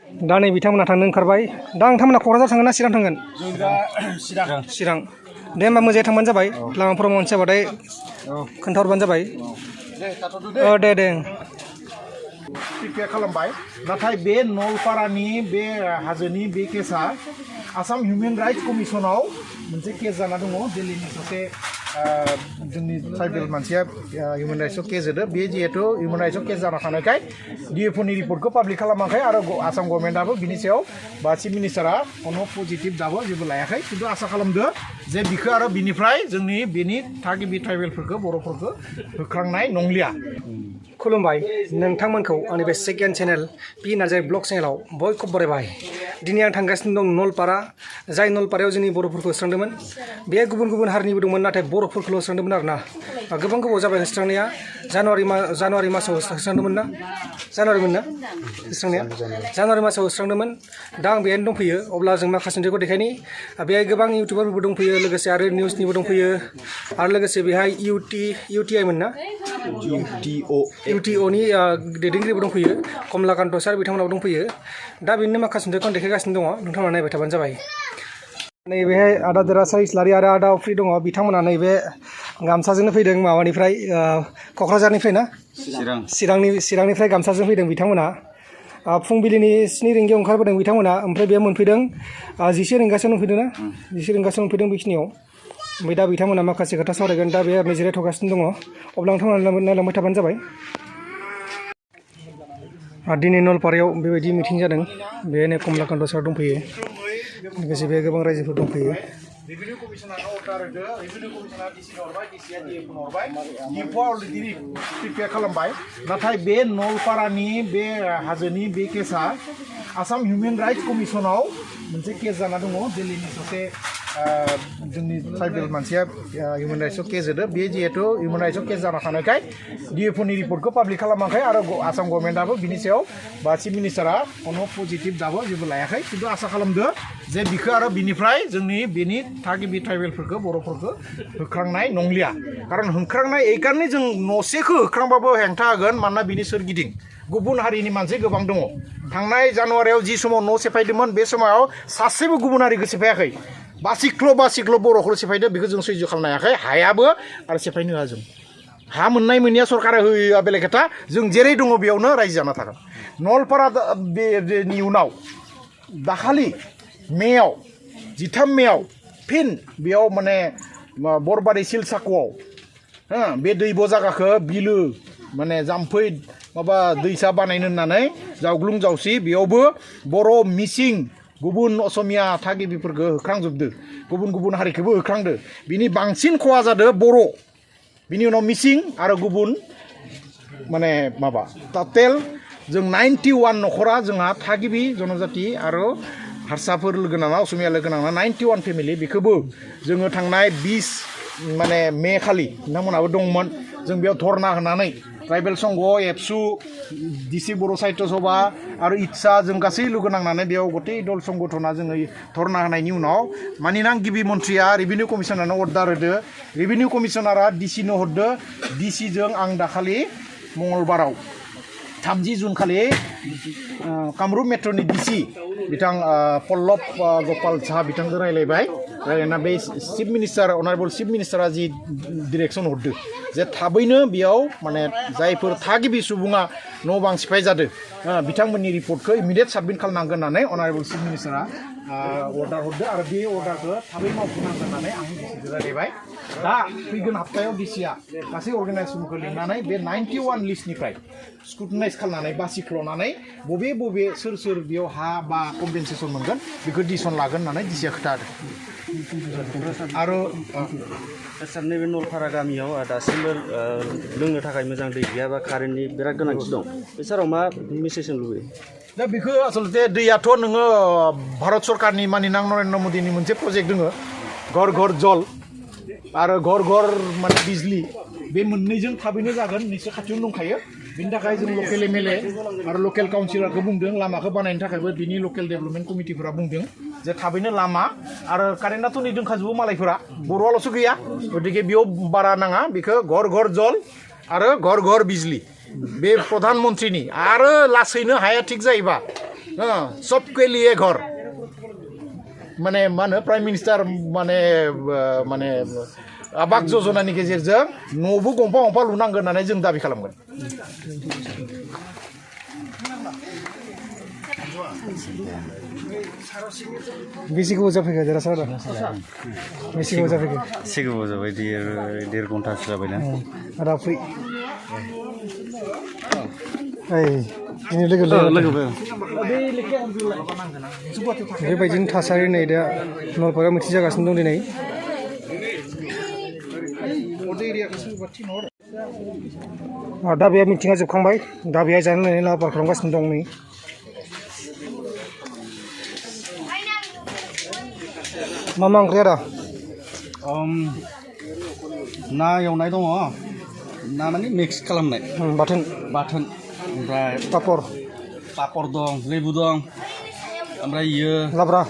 दा नै बिथांमोना थांनो ओंखारबाय दा नोंथांमोना क'क्राझार थांगोन ना चिरां थांगोन चिरां दे होमबा मोजाङै थांबानो जाबाय लामाफोराव मोनसे जाबाथाय खोन्थाहरबानो जाबाय दे प्रिपेयार खालामबाय नाथाय बे नलपारानि बे हाजोनि बे केसा आसाम हिउमेन राइट्स कमिसनाव मोनसे केस जाना दङ दिल्लीनि सासे जोंनि ट्राइबेल मानसिया हिउमेन राइट्सआव केस होदो बे जिहेतु हिउमेन राइट्सआव केस जाना थानायखाय डिएफअनि रिपर्टखौ पाब्लिक खालामाखै आरो आसाम गभर्नमेन्टआबो बिनि सायाव बा चिफ मिनिस्टारा कोनो पजिटिभ दाबो जेबो लायाखै खिन्थु आसा खालामदो जे बिखौ आरो बिनिफ्राय जोंनि बेनि थागिबि ट्राइबेलफोरखौ बर'फोरखौ होख्रांनाय नंलिया खुलुमबाय नोंथांमोनखौ आंनि बे second channel P Narzary blog चेनेलाव बयखौबो बरायबाय दिनै आं थांगासिनो दं नलपारा जाय नलपारायाव जोंनि बर'फोरखौ होस्रांदोंमोन बे गुबुन गुबुन हारिनिबो दंमोन नाथाय बर'फोरखौल' होस्रांदोंमोन आरोना गोबां गोबाव जाबाय होस्रांनाया जानुवारि मासाव होस्रांदोंमोन ना जानुवारिमोन ना होस्रांनाया जानुवारि मासाव होस्रांदोंमोन दा आं बेहायनो दंफैयो अब्ला जों माखासे नुथायखौ देखायनि बेहाय गोबां इउटुबारफोरबो दंफैयो लोगोसे आरो निउसनिबो दंफैयो आरो लोगोसे बेहाय इउटिआइ मोन ना इउटिअनि दैदेनगिरिबो दंफैयो कमलाकान्त सार बिथांमोनाबो दंफैयो दा बेनिनो माखासे नुथायखौ देखायगासिनो दङ नोंथांमोना नायबाय थाबानो जाबाय नैबेहाय आदा देरासार इस्लारि आरो आदा अफ्रि दङ बिथांमोना नैबे गामसाजोंनो फैदों माबानिफ्राय क'क्राझारनिफ्राय ना चिरांनिफ्राय गामसाजों फैदों बिथांमोना फुंबिलिनि 7 रिंगायाव ओंखारबोदों बिथांमोना ओमफ्राय बे मोनफैदों 11 रिंगासोआव मोनफैदों ना 11 रिंगासोआव मोनफैदों बेखिनियाव ओमफ्राय दा बिथांमोना माखासे खोथा सावरायगोन दा बे ओरैनो जिरायथ'गासिनो दङ अब्ला नोंथांमोना नायलांबाय थाबानो जाबाय दिनै नलपारायाव बेबायदि मिटिं जादों बेहायनो कमलाकान्त सार दंफैयो लोगोसे बे गोबां रायजोफोर दंफैयो रेभिनिउ कमिसनारनो अर्डार होदो रेभिनिउ कमिसनार डिसिनो हरबाय डिसिआ डिएफअनो हरबाय डिएफअआ अलरेडि प्रिपेयार खालामबाय नाथाय बे नलपारानि बे हाजोनि बे केसा आसाम हिउमेन राइट्स कमिसनाव मोनसे केस जाना दङ दिल्लीनि सासे जोंनि ट्राइबेल मानसिया हिउमेन राइट्सआव केस होदो बे जिहेतु हिउमेन राइट्सआव केस जाना थानायखाय डिएफअनि रिपर्टखौ पाब्लिक खालामाखै आरो आसाम गभर्नमेन्टआबो बिनि सायाव बा चिफ मिनिस्टारा कोनो पजिटिभ दाबो जेबो लायाखै खिन्थु आसा खालामदो जे बिखौ आरो बिनिफ्राय जोंनि बेनि थागिबि ट्राइबेलफोरखौ बर'फोरखौ होख्रांनाय नंलिया खारन होख्रांनाय এই কারণে जों न'सेखौ होख्रांबाबो हेंथा होगोन मानोना बिनि सोरगिदिं गुबुन हारिनि मानसि गोबां दङ थांनाय जानुवारियाव जि समाव न' सेफायदोंमोन बे समाव सासेबो गुबुन हारिखौ सेफायाखै बासिख्ल' बर'खौ सेफायदों बेखौ जों सैज्य खालामनो हायाखै हायाबो आरो सेफायनो होआ जों हा मोननाय मोनैया सरकारा होयोआ बेलेग खोथा जों जेरै दङ बेयावनो रायजो जाना थागोन नलपारानि उनाव दाखालि मेयाव 13 मेयाव फिन बेयाव माने बरबारि सिलसाकुआव बे दैब' जायगाखौ बिलो माने जाम्फै माबा दैसा बानायनो होननानै जावग्लुं जावसि बेयावबो बर' मिसिं गुबुन असमिया थागिबिफोरखौ होख्रांजोबदो गुबुन हारिखौबो होख्रांदो बिनि बांसिन खहा जादों बर' बिनि उनाव मिसिं आरो गुबुन माने माबा टटेल जों 91 न'खरा जोंहा थागिबि जनजाति आरो हारसाफोर लोगो नांना असमिया लोगो नांना 91 फेमिलि बेखौबो जोङो थांनाय 20 माने मे खालि नोंथांमोनाबो दंमोन जों बेयाव धरना होनानै ट्राइबेल संघ एबसु डिसि बर' साहित्य सभा आरो इटसा जों गासै लोगो नांनानै बेयाव गथै दल संगठना जोङो धरना होनायनि उनाव मानिना गिबि मन्थ्रिया रेभिनिउ कमिसनारनो अर्डार होदो रेभिनिउ कमिसनारा डिसिनो हरदो डिसिजों आं दाखालि मंगलबाराव 30 जुन खालि कामरुप मेट्र'नि डिसि बिथां पल्लभ गपाल साहा बिथांजों रायलायना बे चिफ मिनिस्टार अनारेबल चिफ मिनिस्टारा जि डिरेक्सन हरदो जे थाबैनो बेयाव माने जायफोर थागिबि सुबुङा न' बां सिफाय जादों बिथांमोननि रिपर्टखौ इमिडियेट साबमिट खालामनांगोन होननानै अनारेबल चिफ मिनिस्टारा अर्डार हरदो आरो बे अर्डारखौ थाबै मावफुंनांगोन होननानै आं डिसिजों रायलायबाय दा फैगोन हाप्तायाव डिसिआ गासै अर्गानाइजेसनखौ लिंनानै बे 91 लिस्टनिफ्राय स्क्रुटिनाइज खालामनानै बासिख्ल'नानै बबे सोर बेयाव हा बा कम्पेनसेसन मोनगोन बेखौ डिसिसन लागोन होननानै डिसिआ खोथा होदों आरो सार नैबे नलपारा गामियाव दासिमबो लोंनो थाखाय मोजां दै गैया बा कारेन्टनि बिराद गोनांथि दं बे साराव मा मेसेज होनो लुबैयो दा बेखौ आसलते दैयाथ' नोङो भारत सरकारनि मानिनां नरेन्द्र मोदीनि मोनसे प्रजेक्ट दङ घर घर जल आरो घर घर माने बिजली बे मोननैजों थाबैनो जागोन निसय खाथियावनो दंखायो बिनि थाखाय जों लकेल एमएलए आरो लकेल काउन्सिलरखौ बुंदों लामाखौ बानायनो थाखायबो बिनि लकेल डेभेलपमेन्ट कमिटिफोरा बुंदों जे थाबैनो लामा आरो कारेन्टआथ' नै दोंखाजोबो मालायफोरा बर'आल'सो गैया गतिके बेयाव बारा नाङा बेखौ घर घर जल आरो घर घर बिजली बे प्रधान मन्त्रिनि आरो लासैनो हाया थिग जायोबा सबके लिए घर माने मा होनो प्राइम मिनिस्टार माने माने आबाद योजनानि गेजेरजों न'बो गंफा गंफा लुनांगोन होननानै जों दाबि खालामगोन बेसे गोबाव जाफैखो जरा सारा बेसे गोबाव जाफैखो एसे गोबाव जाबाय देर घन्टासो जाबायना आदा फै ओइ दिनै लोगो बेबायदिनो थासारि नै दा नलपारायाव मिथिं जागासिनो दं दिनै दा बे मिथिङा जोबखांबाय दा बेहाय जानाय लोंनायनि लाहार फाहार खालामगासिनो दं नै मा मा ओंख्रि आदा ना एवनाय दङ ना माने मिक्स खालामनाय बाथोन ओमफ्राय पापर दं लेबु दं ओमफ्राय इयो लाब्रा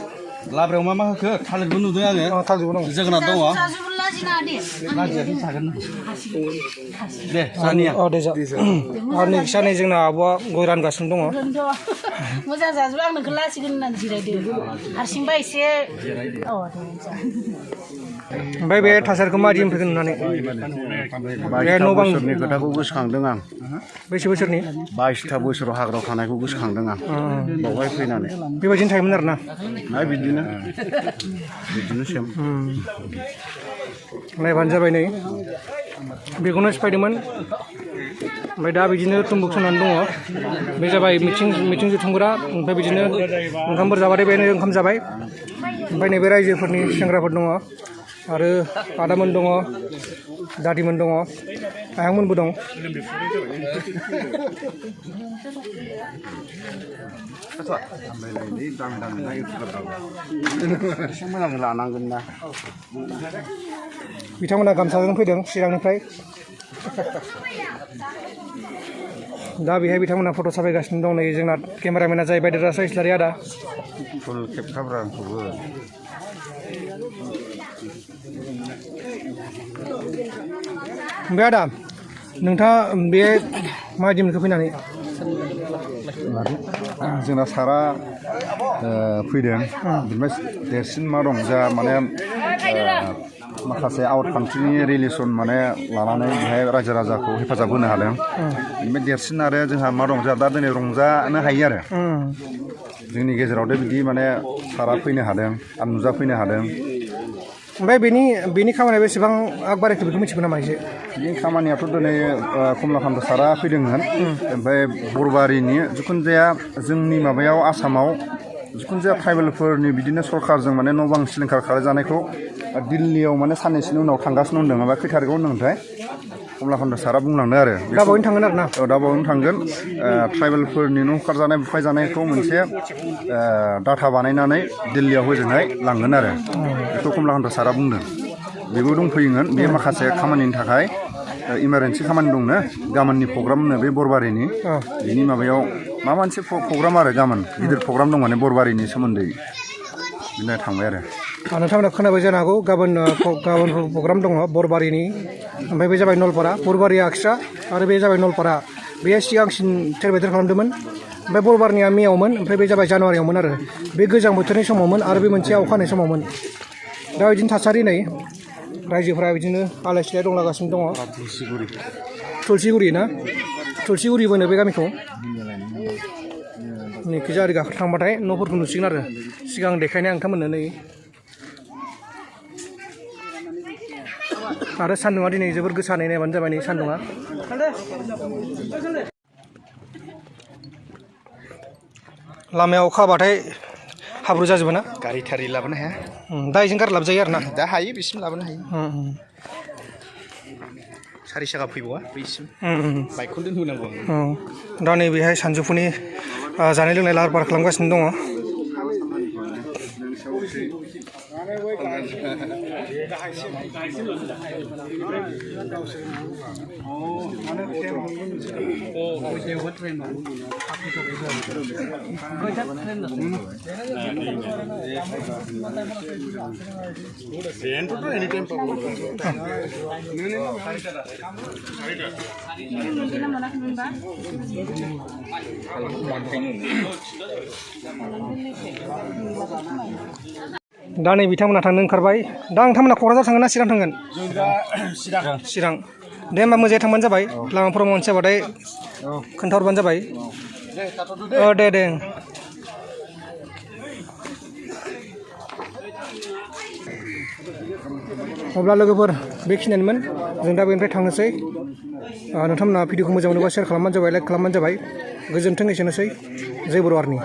लाब्रायाव मा होखो थालिरबो नुदों आङो थालिरबो दं जोगोनार दङ लाजियानो थागोन दे जानिया दे जा आरो नै फिसा नै जोंना आब'आ गय रानगासिनो दङ मोजां जाजोब आं नोंखौ लासिगोन होननानै जिरायदो हारसिंबा एसे ओमफ्राय बे थासारिखौ मादि फैगोन होननानै बे न' बां बोसोरनि खोथाखौ गोसोखांदों आं बेसे बोसोरनि 22था बोसोराव हाग्रायाव थानायखौ गोसोखांदों आं बावहाय फैनानै बेबायदिनो थायोमोन आरोना बिदिनो सेम नायबानो जाबाय नै बेखौनो सिफायदोंमोन ओमफ्राय दा बिदिनो तुम्बुक सोनानै दङ बे जाबाय मिथिं जुथुमग्रा ओमफ्राय बिदिनो ओंखामफोर जाबाथाय बेनो ओंखाम जाबाय ओमफ्राय नैबे रायजोफोरनि सेंग्राफोर दङ आरो आदामोन दङ दादिमोन दङ आयंमोनबो दं लानांगोन ना बिथांमोना गामसाजों फैदों चिरांनिफ्राय दा बेहाय बिथांमोना फट' साफायगासिनो दं नै जोंना केमेरामेना जाहैबाय देरहासार इस्लारि आदा फुल खेबखाब्रा आंखौबो ओमफ्राय आदा नोंथाङा बे माबायदि मोनखो फैनानै जोंना सारा फैदों बिनिफ्राय देरसिन मा दं जा माने माखासे आउट कान्ट्रिनि रिलेसन माने लानानै बेहाय रायजो राजाखौ हेफाजाब होनो हादों बेनिफ्राय देरसिन आरो जोंहा मा दं जोंहा दा दिनै रंजानो हायो आरो जोंनि गेजेराव बिदि माने सारा फैनो हादों आरो नुजाफैनो हादों ओमफ्राय बेनि खामानिया बेसेबां आगबारायखो बेखौ मिथिगौ नामा एसे बेनि खामानियाथ' दिनै कमलाकान्त सारा फैदोंमोन ओमफ्राय बरबारिनि जिखुनु जाया जोंनि माबायाव आसामाव जिखुनु जाया ट्राइबेलफोरनि बिदिनो सरकारजों माने न' बां सिलिंखार खालामजानायखौ दिल्लीयाव माने साननैसोनि उनाव थांगासिनो होनदों माबा खै थारिखआव होनदोंमोनथाय कमलाकान्त सारा बुंलांदों आरो दा बावैनो थांगोन आरो ना दा बावैनो थांगोन ट्राइबेलफोरनि न' होखारजानाय बुफायजानायखौ मोनसे डाटा बानायनानै दिल्लीयाव होजोंहाय लांगोन आरो बेखौ कमलाकान्त सारा बुंदों बेबो दंफैयोमोन बे माखासे खामानिनि थाखाय इमारजेन्सि खामानि दंनो गाबोननि प्रग्रामनो बे बरबारिनि बिनि माबायाव माबा मोनसे प्रग्राम आरो गाबोन गिदिर प्रग्राम दं माने बरबारिनि सोमोन्दै बिदिनो थांबाय आरो नोंथांमोना खोनाबाय जानो हागौ गाबोन प्रग्राम दङ बरबारिनि ओमफ्राय बे जाबाय नलपारा बरबारिया एक्सट्रा आरो बे जाबाय नलपारा बे सिगांसिन थेरबेथेर खालामदोंमोन ओमफ्राय बरबारिनिया मेयावमोन ओमफ्राय बे जाबाय जानुवारियावमोन आरो बे गोजां बोथोरनि समावमोन आरो बे मोनसे अखा हानाय समावमोन दा बिदिनो थासारि नै रायजोफोरा बिदिनो आलाय सिलाय दंलागासिनो दङ तुलसिगुरि ना तुलसिगुरि होनो बे गामिखौ नैखिजा ओरै गाखो थांबाथाय न'फोरखौ नुसिगोन आरो सिगां देखायनाया नोंथांमोननो नै आरो सान्दुङा दिनै जोबोर गोसा नायबानो जाबाय नै सान्दुङा लामायाव अखा हाबाथाय हाब्रु जाजोबो ना गारि थारि लाबोनो हाया दा इजों गारि लाबोजायो आरो ना दा हायो बिसिम लाबोनो हायो सारि साखा फैबावा बैसिम बाइकखौ दोनहोनांगौ दा नै बेहाय सानजौफुनि जानाय लोंनाय लाहार फाहार खालामगासिनो दङ दा नै बिथांमोना थांनो ओंखारबाय दा नोंथांमोना क'क्राझार थांगोन ना चिरां थांगोन चिरां दे होमबा मोजाङै थांबानो जाबाय लामाफोराव माबा मोनसे जाबाथाय खोन्थाहरबानो जाबाय दे अब्ला लोगोफोर बेखिनियानोमोन जों दा बेनिफ्राय थांनोसै नोंथांमोना भिडिअखौ मोजां मोनोबा शेयार खालामबानो जाबाय लाइक खालामबानो जाबाय गोजोन्थों एसेनोसै जय बर' हारिनि